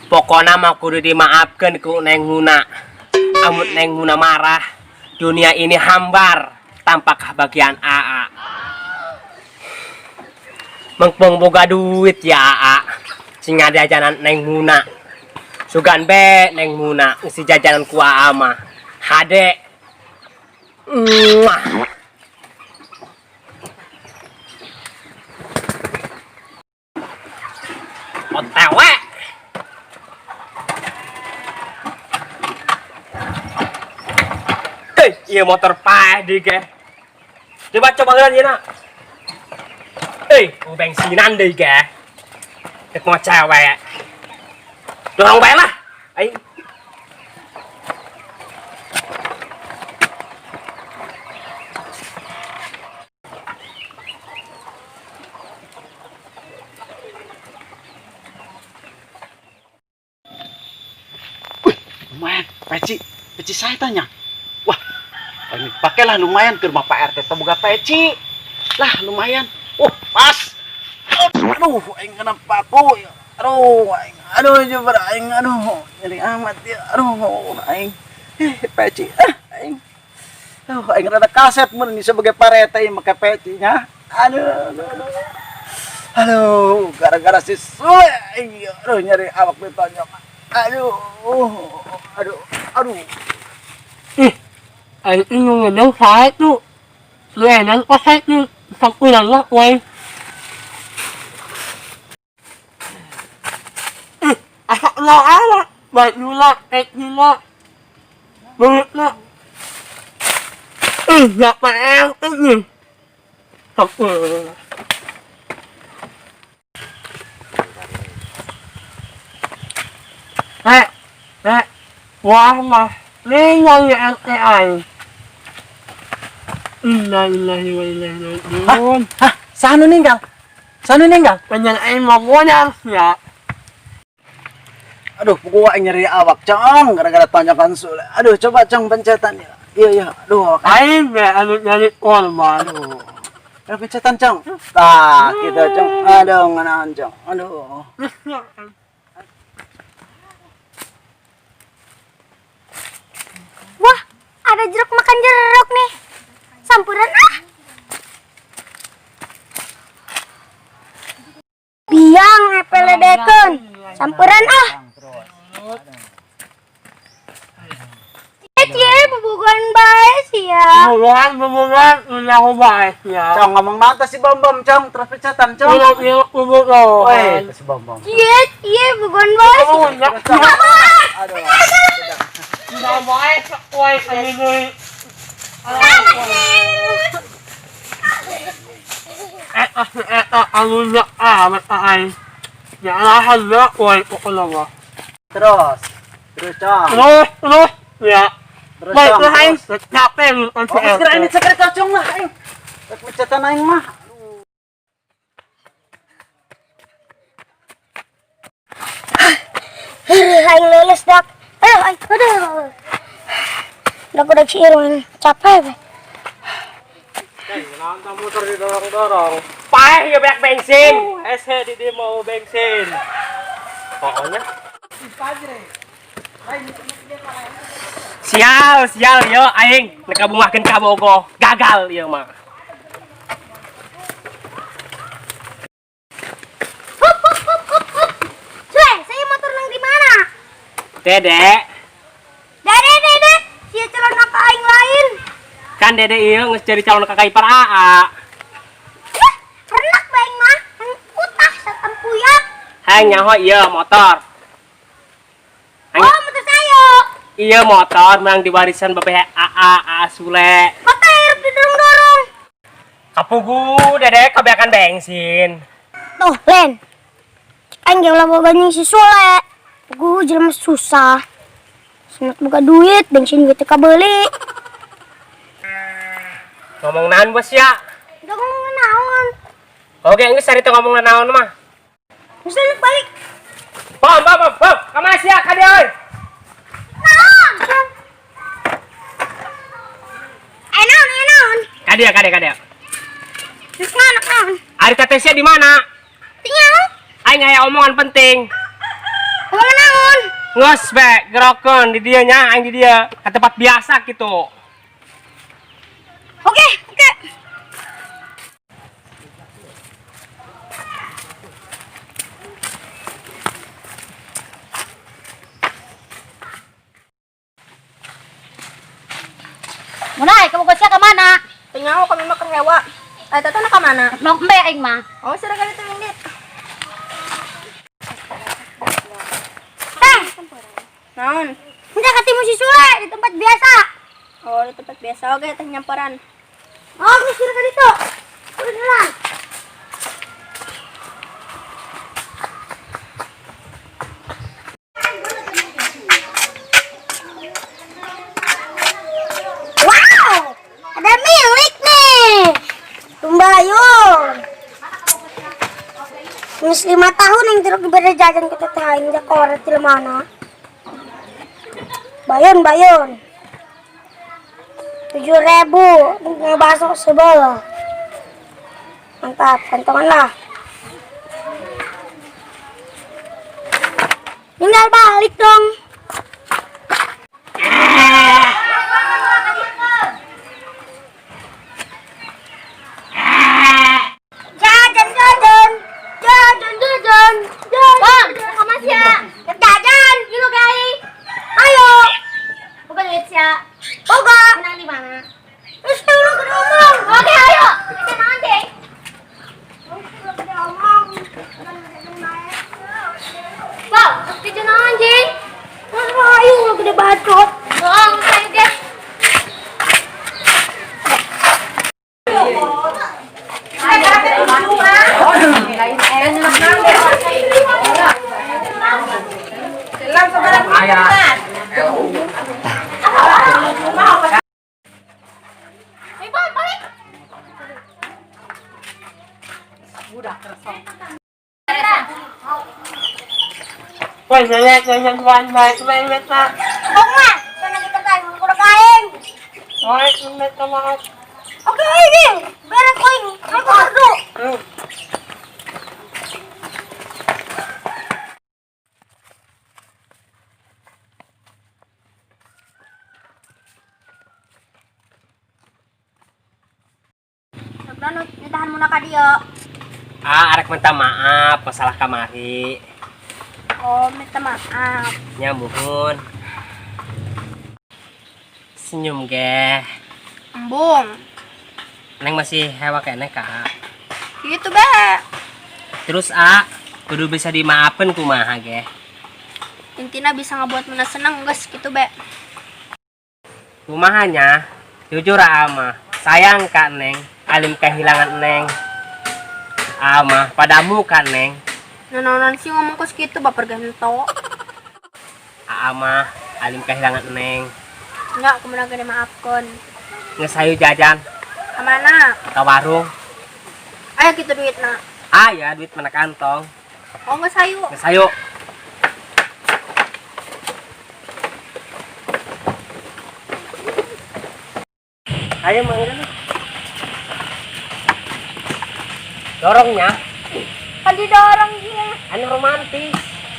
Pokona mah kudu dimaafkeun ku Neng Muna. Amun Neng Muna marah, dunia ini hambar tanpa kebahagiaan AA. Mengpong boga duit ya AA. Sing jajanan Neng Muna. Sugan be Neng Muna ngisi jajanan ku AA mah. Hade. Muah. OTW. Eh, iya motor paeh di ge. Coba coba geura ieu na. Eh, ku bensinan deui ge. Dek mau cewek. Dorong bae lah. Aing. Lumayan, peci, peci saya tanya. Wah, ini pakailah lumayan ke rumah Pak RT boga peci. Lah, lumayan. Oh, pas. Aduh, aing kena paku. Aduh, aing, aduh, coba aing, aduh, nyeri amat ya. Aduh, aing. Eh, peci. Ah, aing. Aduh, aing rada kaset mun ini sebagai parete yang make pecinya. Aduh, aduh, aduh. Aduh, gara-gara si Sule aing, aduh, nyeri awak ditonyok. Aduh, aduh, aduh. Ih, aing nu ngedeng saha tuh? Suenan kok saha tuh? Sampuran lah we. Ih, asa ulah ala, bajuna, pecina, beungitna. Ih, siapa yang ini? Sampuran. Eh, eh, wah mah, ninggal ya RT aing. Innalillahi wa inna ilaihi raji'un. Hah, saha nu ninggal? Saha nu ninggal? Panjang aing mah modal sia. Aduh, puku aing nyeri awak, Cong, gara-gara tonyokan Sule. Aduh, coba Cong pencetan ya. Iya, iya. Aduh, awak Aing ge anu nyari korban. Aduh. Aduh, pencetan, Cong. Tah, gitu, Cong. Aduh, nganaon, Cong. Aduh. Wah, ada jeruk makan jeruk nih. Sampuran ah. Biang epeledekeun. Sampuran ah. Eh, cie, bubugan bae sih ya. Bubugan, bubugan, ulah bae sia. Cong, ngomong naon teh si Bom Bom, Cong? Terus pencetan, Cong. Ulah ieu bubugan. Woi, si Bom Bom. Cie, cie, bubugan bae sih. Oh, ya. Terus, Cong. Aduh. Ulah bae we anu deui. Eta si eta anu amat aing. Ya alahan we pokona mah. Terus. Terus, Cong. Terus, terus, ya. Terus, Baik, Cong. terus aing Terus. capek lu kan Oh, segera ini segera Cong lah, aing. Rek pencetan aing mah. Aing lulus dak. Aduh, aing, aduh. Udah udah si Irwin capek be. Nonton motor didorong-dorong. Paeh ya banyak bensin. SH di dia mau bensin. Pokoknya. Sial, sial yo aing nek kabungahkeun ka Bogo. Gagal ieu mah. Hup, hup, hup, hup, hup. Sule, saya motor nang di mana? Dede, Dede, dede, si calon kakak aing lain. Kan dede ieu geus jadi calon kakak ipar AA. Eh, renak bae mah, yang utah satempuyak. Hayang nyaho ieu motor. Hayang Oh, motor saya. Ieu motor menang di warisan babeh AA, AA Sule. Motor hirup didorong-dorong. Kapugu dede kebanyakan bensin. Tuh, Len. Aing ge ulah boga jeung si Sule. Pugu jelema susah. Sunat boga duit, bensin ge teu kabeuli. Ngomong naon bos ya? Udah ngomong naon. Oke, geus ari teh ngomong naon mah. Geus balik. Bom, bom, bom, bom. Ka mana sia ka dieu euy? Naon? Eh, naon, eh, naon? Ka dieu, ka dieu, ka dieu. Geus mana naon? Ari teteh sia di mana? Tinggal. Aing aya omongan penting. Ngomong naon? Nges be, gerokeun di dieu nya, aing di dieu ka tempat biasa gitu. Oke, oke. Munay, kamu sia ka mana? Tinggal kami mah keur hewa. Eh, tata na ka mana? Nok embe aing mah. Oh, sira kali tuh indit. Teh, Naon? enggak ketemu si Sule di tempat biasa. Oh, di tempat biasa oke teh nyamperan. Oh, geus sira ka ditu. Udah jalan. Wow, ada milik nih. Tumbayun. Mis 5 tahun yang jeruk diberi jajan ke teteh aing dia koret di mana. Bayun, bayun. 7.000 ngebasok sebel. Mantap, kantongan lah. Tinggal balik dong. Jajan, jajan, jajan, jajan, jajan. Bang, ka man siya? Jajan, Gilo gay. ayo. Bukan duit siya. Boga. Menang di mana? Terus dulu gede omong. Oke, ayo. Kita naon deh? Gede omong. Bang, kita naon jing? Terus ayo lu gede bacot. Bohong, saya ge. Ayo, bang, balik. Woi, balik, balik, balik, balik, balik, balik. Bang mah, sana kita tanya kurang aing. Woi, balik, balik. Oke, ini beres koin. Aku kartu. Sabran nitahan muna ka dieu. Ah, arek minta maaf masalah kamari. Oh, minta maaf. Nya muhun. Senyum ge. Embung. Neng masih hewa keneh ka. Gitu be. Terus A, kudu bisa dimaafkan kumaha ge. Intina bisa ngebuat Muna seneng geus gitu be. Kumahanya, jujur ama, sayang kak Neng, alim kehilangan Neng. Ama, padamu kan Neng. Nanonan sih ngomong kos gitu baper gento. Ama, alim kehilangan Neng. Enggak, aku menang gede maafkan. Ngesayu jajan Kemana? ke warung. Ayo gitu duit nak. Ah ya, duit mana kantong. Oh nggak sayu. Ngesayu. Ayo mangga. Dorongnya, Kan didorong dia. anu romantis.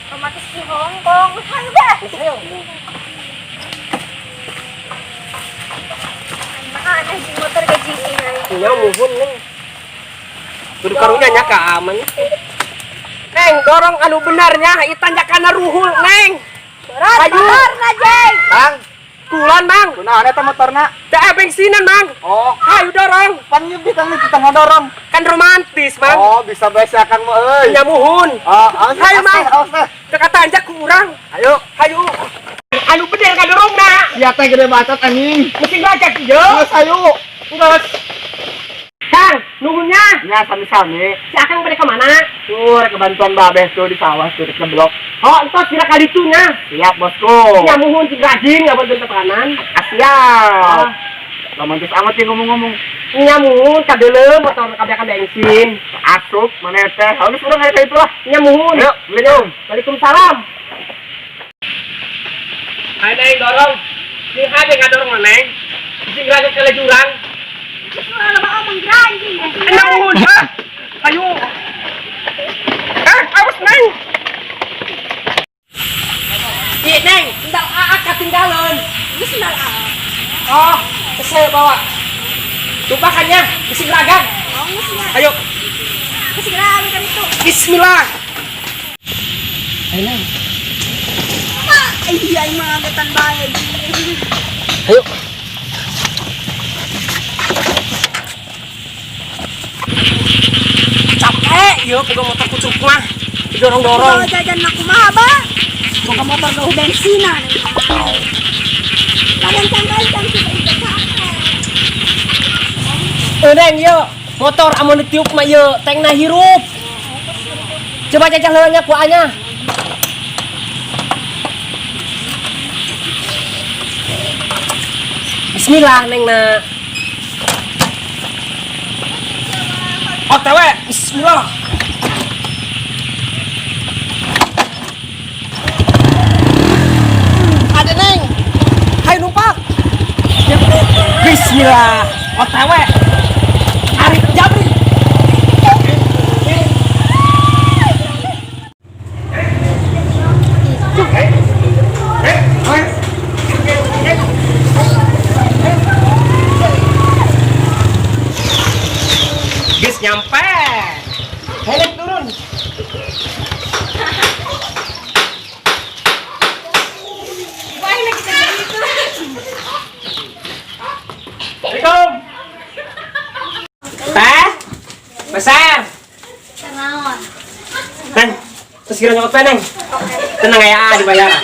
Romantis di Hong Kong. Ayo be. Ayo. Mana di motor ke jing Nya muhun neng. Kudu karunya nya ka aman. Neng, dorong anu benarnya, ieu kana ruhul, Neng. Berat, Ayo. motor na jeng. Kang, Kulon, Mang. kunaon eta motorna? Da bensinan, Mang. Oh, Ayo dorong. pan nyebit kang di tengah dorong. Kan romantis, Mang. Oh, bisa bae sia Kang mah euy. Nya muhun. Oh, awas, Hayu, Mang. awas teh. Teu katanjak ku urang. Ayo. Hayu. Anu bener kadorongna. Iya teh gede bacot anjing. Mesin rajak ieu. Geus ayo. Geus. Kang, nuhunnya. Nya sami-sami. Si Akang bade ka mana? Tuh, rek bantuan babeh tuh di sawah tuh rek ngeblok. Oh, entos kira ka ditu nya. Siap, bosku. Nya muhun cing rajin ngabantuan tekanan. Ah, siap. Romantis amat sih ngomong-ngomong. Nya muhun kadeuleu motor kabeakan bensin. Asup, mana teh? Harus urang aya ka itu lah. Nya muhun. Ayo, Assalamualaikum. Waalaikumsalam. Hai Neng, dorong. Sing hade ngadorong Neng. Sing rajin kale jurang. Nya muhun. Ah. Ayo. Ah, awas Neng. Neng, sendal AA ketinggalan. Ini sendal AA. Oh, saya bawa. Tumpakannya, isi geragan. Oh, geus nya. Ayo, Geus segera kan itu. bismillah. Ayo, Neng. Mak, iya aing mah ngagetan bae. Ayo. Capek, yo, pegang motor kucuk mah. Didorong-dorong. Kalau jajan aku mah ba. Boga motor gak bensinan. Gancang-gancang sih itu capek. Eh, Neng, yo. Motor amun ditiup mah yo, tengna hirup. Coba cacah leulanya ku anya. Bismillah, Neng na. OTW, bismillah. Ada Neng. Hai numpak. Bismillah. OTW. Arif Jabri. Guys, nyampe. Helm turun. Assalamualaikum. Teh, besar. Kenaon. Neng, terus kira nyokot teh, Neng. Tenang ya, dibayaran.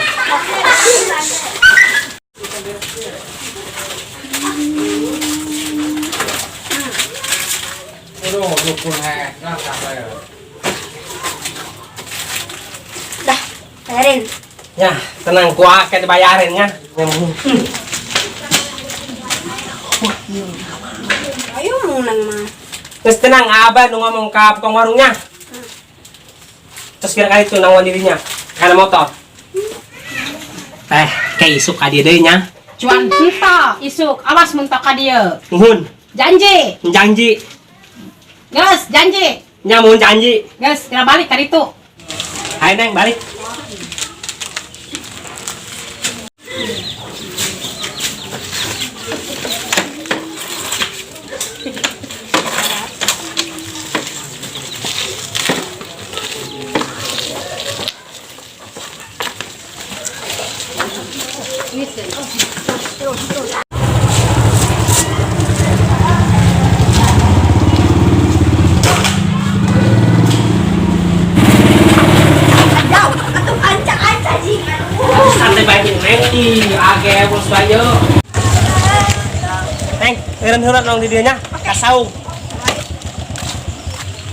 Dah, bayarin. Ya, tenang, gua akan dibayarin ya. Ayo mau nang mah. Terus tenang, abah nu ngomong ke tukang warungnya. Terus kira kali itu nangwan dirinya karena motor. Teh, kayak isuk ka dieu deui nya. Cuan henteu isuk awas mun ka dieu. Nuhun, Janji. janji. Geus, janji. Nya mun janji. Geus, kira balik ka ditu. Hai Neng, balik. Jauh, atuh ancak-ancak jing. Santai bae jeung Neng di age bos bae. Neng, eureun heula nong di dieu nya, ka saung.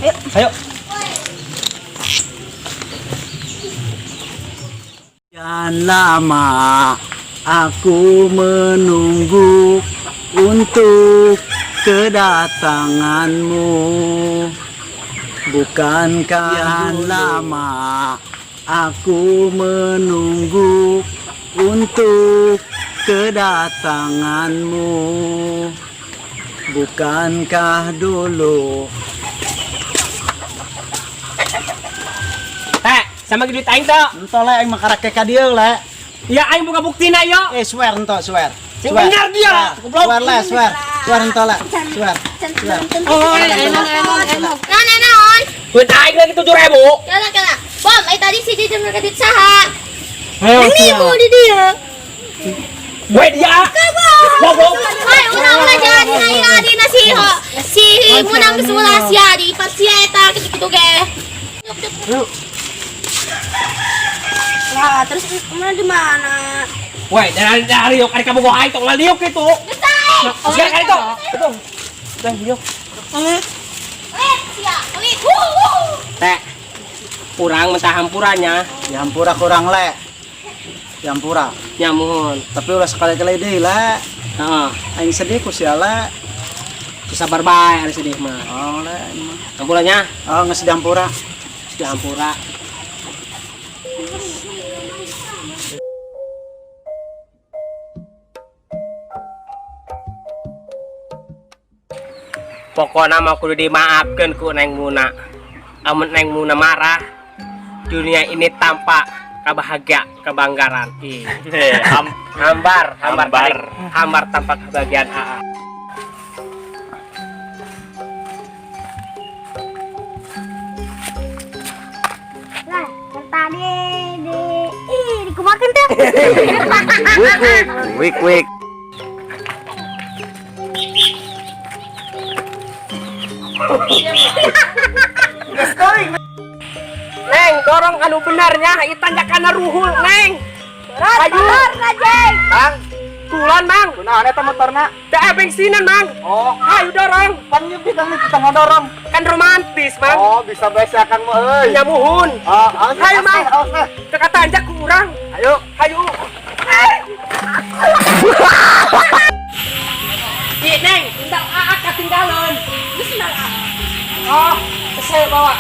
Ayo. Ayo. Sekian lama aku menunggu untuk kedatanganmu. Bukankah lama aku menunggu untuk kedatanganmu? Bukankah dulu Teh, sama duit aing teh. Ento le aing makarake ka dieu le. Ya aing buka buktina yo. Eh swear ento swear. Sing bener dia, goblok. Swear le swear. Swear ento le. Swear. Oh, enak enak enak. Naon naon. Duit aing lagi 7.000. Kala kala. Bom, ay tadi si Jajan mereka duit saha. Ayo, Nipu di dia. Gue dia. Goblok. Hai, urang ulah jalan dina ieu adina si ho. Si Munang geus ulah sia di ipat sia eta kitu-kitu ge. Lah, terus mana di mana? Woi, dari dari yuk, ari kamu gua aing tong liuk gitu. Segala kali tuh. Itu. Neng, liuk. Eh, sia, pelit. Wuh, wuh. Teh. Kurang mentah hampuranya. Dihampura kurang le. Dihampura. Ya mohon. Tapi ulah sekali-kali deui le. Heeh. Aing sedih ku sia le. Sabar bae ari sedih mah. Oh le aing mah. Hampuranya Oh geus dihampura. sudah hampura. Pokoknya mah kudu dimaafkan ku Neng Muna. Amun Neng Muna marah, dunia ini tampak Kabahagia, kebanggaran. Ih. Eh, Hambar, hambar, Hambar. tarik. Hambar tanpa kebahagiaan. Ah, ah. Lah, yang tadi di ih dikumakan tuh. Wik wik wik wik. Neng, dorong anu benarnya, ieu tanjakan ruhul, Neng. Ayo. Kajeng. Bang, kulon, Mang. Kunaon eta motorna? Teu bensinan, Mang. Oh, Ayo dorong. pan nyebit kang itu tengah dorong. Kan romantis, Mang. Oh, bisa bae si Akang mah euy. Nyamuhun. Oh, awas, Hayu, awas, Mang. awas, awas. Teu tanjak ku urang. Ayo. Hayu. Ih, Neng, sendal AA ketinggalan. Geus sendal ah. Oh, saya bawa.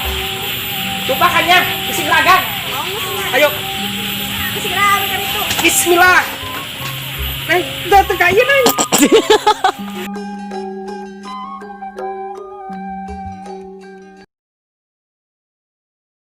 Coba kan ya, isi gelagang. Oh, geus sendal. Ayo, Geus segera kan itu. bismillah. Neng, udah teu ka ieu, Neng.